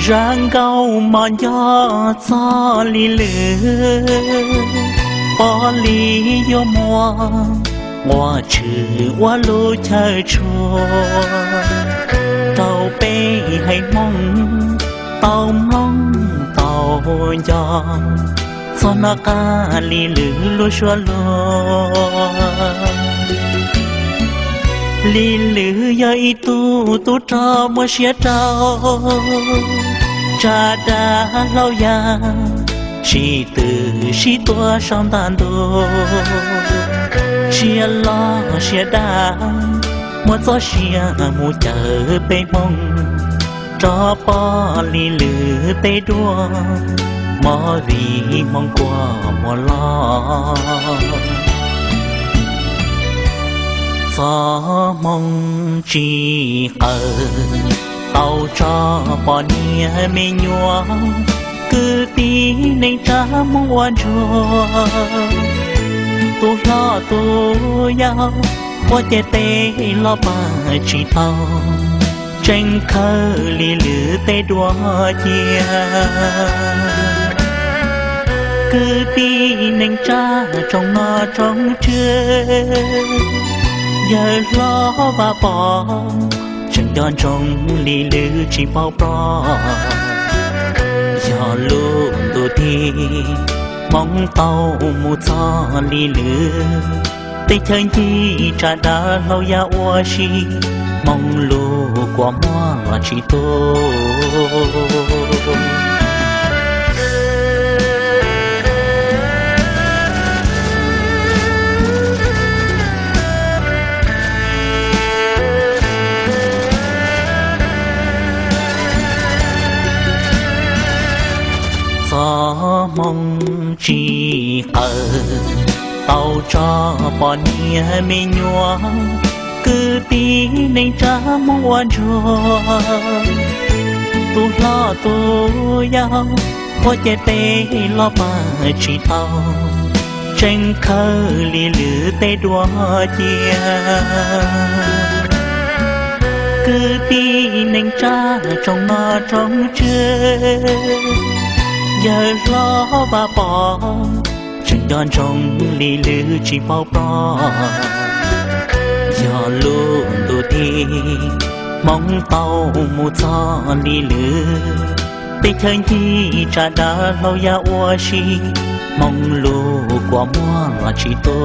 Zaj nkauj mos nco txog li lwm, pom li yuav muaj, ua tshwm ua lub chaw tshua rau peb haiv Hmoob tau mloog tau nco. Txog noj qab li lwm lub suab luag, li lwm yog ib tug tub rog muaj siab rau, tsa dab hlau ya, sib tw sib tuav sau ntag ntu, siab loj siab daj, muaj txoj sia mus cawm peb Hmoob rov pom li lwm tej duab, movie Hmoob kua muag los. Txoj hmoo tsis qawm tau tso poj niam me nyuam, kwv tij neej tsa Hmoob ua ntsuag, tus hlob tus yau, ua ciav tes los pab tsis tau, tseem khawb li lwm tej duab cia. Kwv tij neej tsa tsoom nom tsoom tswv, yawg hlob Vaj Pov tseem nco ntsoov li lwm tsis paub ploj. Yog lub ntuj tig, Hmoob tau mus txog li lwm, tej chaw ncig tsa dab hlau ya ua si, Hmoob lub kua muag los tsis tu. Txoj hmoo tsis qawm tau tso poj niam me nyuam, kwv tij neej tsa Hmoob ua ntsuag, tus hlob tus yau, ua ciav tes los pab tsis tau, tseem khawb li lwm tej duab cia. Kwv tij neej tsa tsoom nom tsoom tswv, yawg hlob Vaj Pov tseem nco ntsoov li lwm tsis paub ploj. Yog lub ntuj tig, Hmoob tau mus txog li lwm, tej chaw ncig tsa dab hlau ya ua si, Hmoob lub kua muag los tsis tu.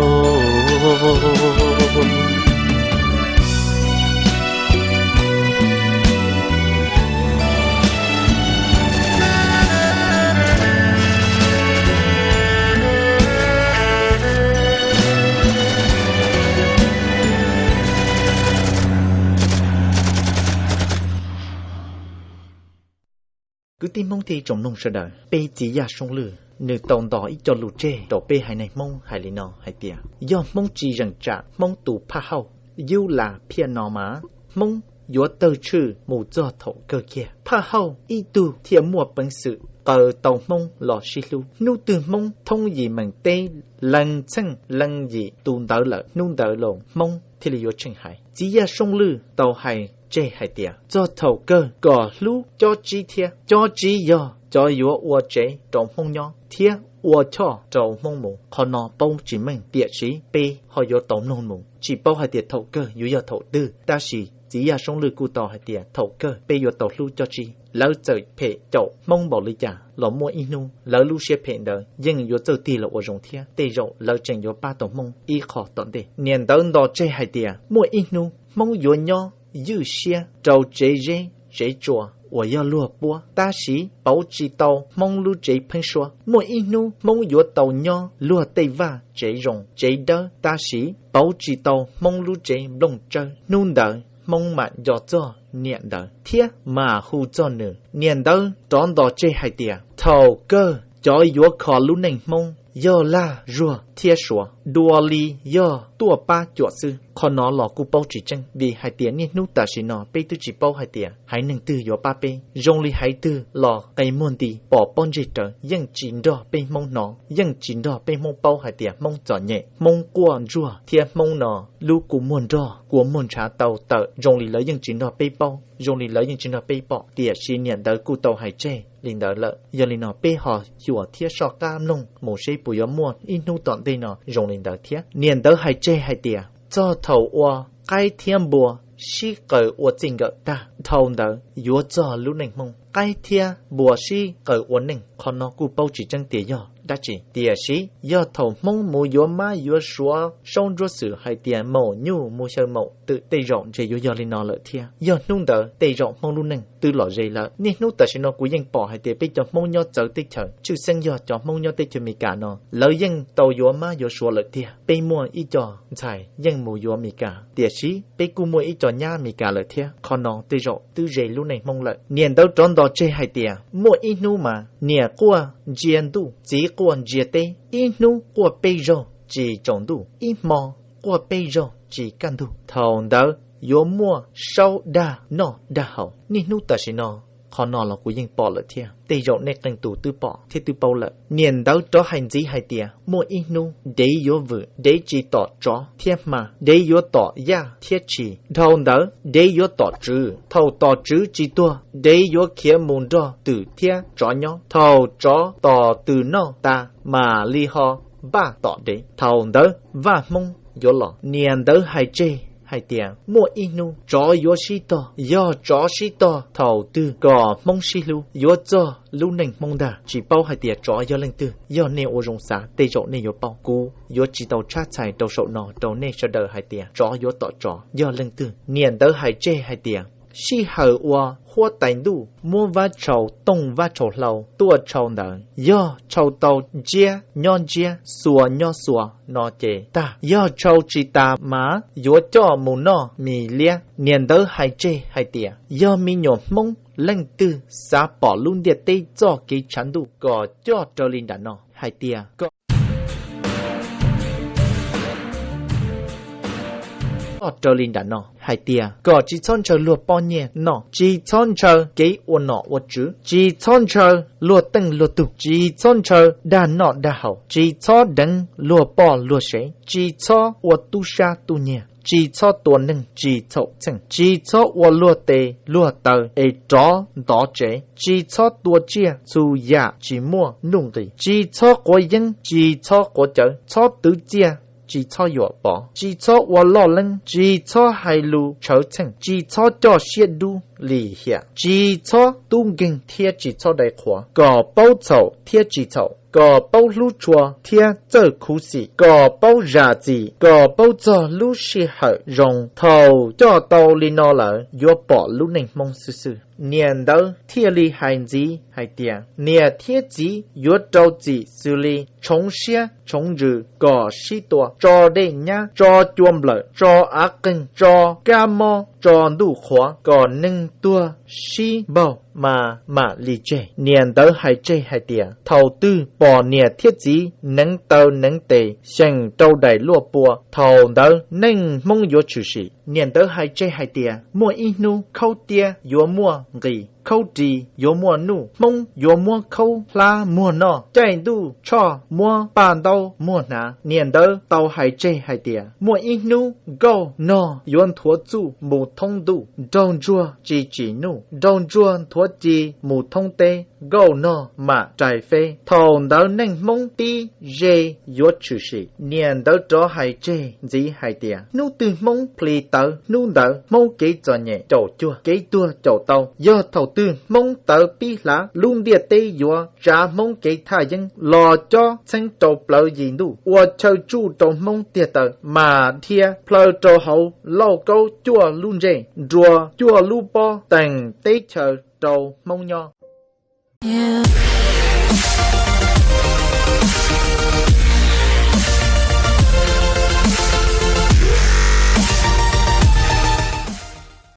Kwv tij Hmoob thiab tsoom mloog sawv daws, peb txiv Yaj Soob Lwj nws tau nto ib co lus tseg rau peb haiv neeg Hmoob hais li no hais tias, yog Hmoob tsis zeem tsam Hmoob tus phaj hauj Yub Las Phiaj no mas, Hmoob yuav tawg tshwj mus txog thaum kawg kiag. Phaj hauj ib tug thiaj muaj peev xwm qaws tau Hmoob los sib hlub. Hnub twg Hmoob thoob yim meem teb lees txheej lees yim tus ntawd lawm, hnub ntawd los Hmoob thiaj li yuav tsheej hais. Txiv Yaj Soob Lwj tau hais tseg hais tias, txog thaum kawg kom hlub cob tsib thiab. Cob tsib yog cov yuav ua tsev rau Hmoob nyob thiab ua choj rau Hmoob mus. Qhov no paub tsis meej, tiam sis peb ho yuav tau mloog mus, tsis paub hais tias thaum kawg yuav yog thaum twg, tab sis txiv Yaj Soob Lwj kuj tau hais tias thaum kawg peb yuav tau hlub cob tsib. Lawv txawm phem caum Hmoob npaum li cas los muaj ib hnub lawv lub siab phem ntawd yeej yuav txawj tig los ua zoo thiab, tej zaum lawv tseem yuav pab tau Hmoob ib qho tom ntej. Niam ntawd nto tseg hais tias muaj ib hnub Hmoob yuav nyob ywj siab rau tsev zeb tsev tsua uas yog luag puab, tab sis pauv tsis tau Hmoob lub tsev pheeb suab. Muaj ib hnub Hmoob yuav tau nyob luag tej vaj tsev zoo tsev dawb, tab sis pauv tsis tau Hmoob lub tsev nplooj tsawb. Hnub ntawd Hmoob mam nco txog niam ntawd thiab mam hu txog nws. Niam ntawd rov nto tseg hais tias thaum kawg cov yuav kho lub neej Hmoob yog laj zuag thiab suav. dua li yog tuaj pab cuam xwb. Qhov no los kuj paub tsis tseeb, vim hais tias niaj hnub tam sim no peb twb tsis paub hais tias haiv neeg twg yuav pab peb. Zoo li haiv twg los qe muag nti pom pob ntseg rawv, yeej tsis nrog peb Hmoob hnov, yeej tsis nrog peb Hmoob paub hais tias Hmoob txom nyem, Hmoob quaj ntsuag thiab Hmoob no lub kua muag nrog kua muag ntshav tau tawm, zoo li lawv yeej tsis nrog peb paub, zoo li lawv yeej tsis nrog peb pom. Tiam sis niam ntawd kuj tau hais tseg li ntawd lawm. Yog li no peb ho xyuas thiab soj qab mloog mus seb puas yuav muaj ib hnub tom ntej no zoo li ntawd thiab. Niam ntawd hais tseg hais tias txog thaum uas qaib thiab npua sib qaws ua txij nkawm tag, dhau ntawd yuav txog lub neej Hmoob. Qaib thiab npua sib qaws ua neej, qhov no kuj paub tsis tseeb tias yog dab tsi, tiam sis yog thaum Hmoob mus yuav mab yuav suav saub ntsuab xwm hais tias maum nyuj mus xyaw maum twm, tej zaum ntshe yuav yog li no lawm thiab. Yog hnub ntawd tej zaum Hmoob lub neej twb los ze lawm. Niaj hnub tam sim no kuv yeej pom hais tias peb cov Hmoob nyob txawv teb chaws, tshwj xeeb yog cov Hmoob nyob teb chaws Amelikas no, lawv yeej tau yuav mab yuav suav lawm tiag. Peb muaj ib co ntxhais yeej mus yuav Amelikas, tiam sis peb kuj muaj ib co nyab Amelikas lawm thiab. Qhov no tej zaum twb ze lub neej Hmoob lawm. Niam ntawd rov nto tseg hais tias muaj ib hnub mas niam quaj ntsia ntuj, txiv quaj ntsia teb, ib hnub quaj peb zaug tsis tsaus ntuj, ib hmo quaj peb zaug tsis kaj ntug. Thaum ntawd yuav muaj saub dag noj dag haus. Niaj hnub tam sim no qhov no los kuv yeej pom lawm thiab, tej zaum nej qee tus twb pom thiab twb paub lawm. Niam ntawd rov hais ntxiv hais tias muaj ib hnub dev yuav vwm, dev tsis tom tsov thiab hma, dev yuav tom yaj thiab tshis. Dhau ntawd dev yuav tom tswv, thaum tom tswv tsis tuag dev yuav khiav mus nrog twm thiab tsov nyob. Thaum tsov tom twm noj tas mam li ho Vaj tom dev, thaum ntawd Vaj Hmoob yuav los. Niam ntawd hais tseg hais tias muaj ib hnub tsov yuav sib tog, yog tsov sib tog thaum twg kom Hmoob sib hlub yuav txog lub neej Hmoob ntag. Tsis paub hais tias tsov yog leej twg, yog nej ua zoo xav tej zaum nej yuav paub. Kuv yuav tsis tau tshab txhais rau saum no rau nej sawv daws hais tias tsov yuav tom tsov yog leej twg. Niam ntawd hais tseg hais tias sij hawm uas huab tais ntuj muab Vaj Tshau Tooj Vaj Tshau Hlau tuaj tshau ntawd, yog tshau tau ntsiab nyob ntsiab, xua nyob xua no ces tag, yog tshau tsis tas mas yuav coj mus noj mis liab. Niam ntawd hais tseg hais tias yog me nyuam Hmoob leej twg xav pom lub ntiaj teb txoj kev tshav ntuj kom coj raws li nram no hais tias kom coj raws li nram no hais tias kom tsis txhob ntshaw luag pob nyiaj noj, tsis txhob ntshaw kev ua nom ua tswv, tsis txhob ntshaw luag teej luag tug, tsis txhob ntshaw dag noj dag haus, tsis txhob deev luag poj luag sev, tsis txhob ua tub sab tub nyiag, tsis txhob tua neeg tsis txhaum txheej, tsis txhob ua luag tes luag taw es rov ntov tsev, tsis txhob tua tsiaj txhu yam tsis muaj nuj nqis, tsis txhob quav yeeb tsis txhob quav cawv, txhob twv txiaj tsis txhob yuam pov, tsis txhob ua loj leeb, tsis txhob hais lus tshawv txheej, tsis txhob coj siab dub lim hiam, tsis txhob tub nkeeg thiab tsis txhob dai qhuav, kom paub txhaum thiab tsis txhaum, kom paub hlub tshua thiab txawj khuv xim, kom paub zam txim, kom paub txog lub sij hawm zoo. Thaum coj tau li no lawm yuav pom lub neej Hmoob xwb xwb. Niam ntawd thiaj li hais ntxiv hais tias niam thiab txiv yuav rau txim xws li tshoov siab tshoov ntsws kom sib tua, tso dej nyab, tso cua nplawm, tso av qeeg, tso kab mob, tso ntuj qhuav, kom neeg tuag sib npaug mas mam li tseg. Niam ntawd hais tseg hais tias thaum twg pom niam thiab txiv neev taw neev tes xyeem rau daim luaj pua, thaum ntawd neej Hmoob yuav tshwm sim. Niam ntawd hais tseg hais tias muaj ib hnub khaub tiab yuav muaj nqis, khaub ris yuav muaj nuj, Hmoob yuav muab khaub hlab muag noj, caij ntuj tshoj muab paj ntaub muag hnav. Niam ntawd tau hais tseg hais tias muaj ib hnub nkauj nog yuav nthuav txuj mus thoob ntuj, nraug ntsuag tsis tsim nuj, nraug ntsuag nthuav ci mus thoob teb, nkauj nog mam rais feb. Thaum ntawd neej Hmoob tib ze yuav tshwm sim. Niam ntawd rov hais tseg ntxiv hais tias hnub twg Hmoob plis tawv hnub ntawd Hmoob kev txom nyem caum cuag, kev tuag caum tau. Yog thaum twg Hmoob tawv pib hlav, lub ntiaj teb yuav tsav Hmoob kev thaj yeeb los cob txheeb rau plawv yim ntuj, ua chaw tsuj rau Hmoob tiag taw, mas dhia plhaw rau hauv lauj kaub cuaj lub ntsej, nruas cuaj lub pob, teem teb chaws rau Hmoob nyob.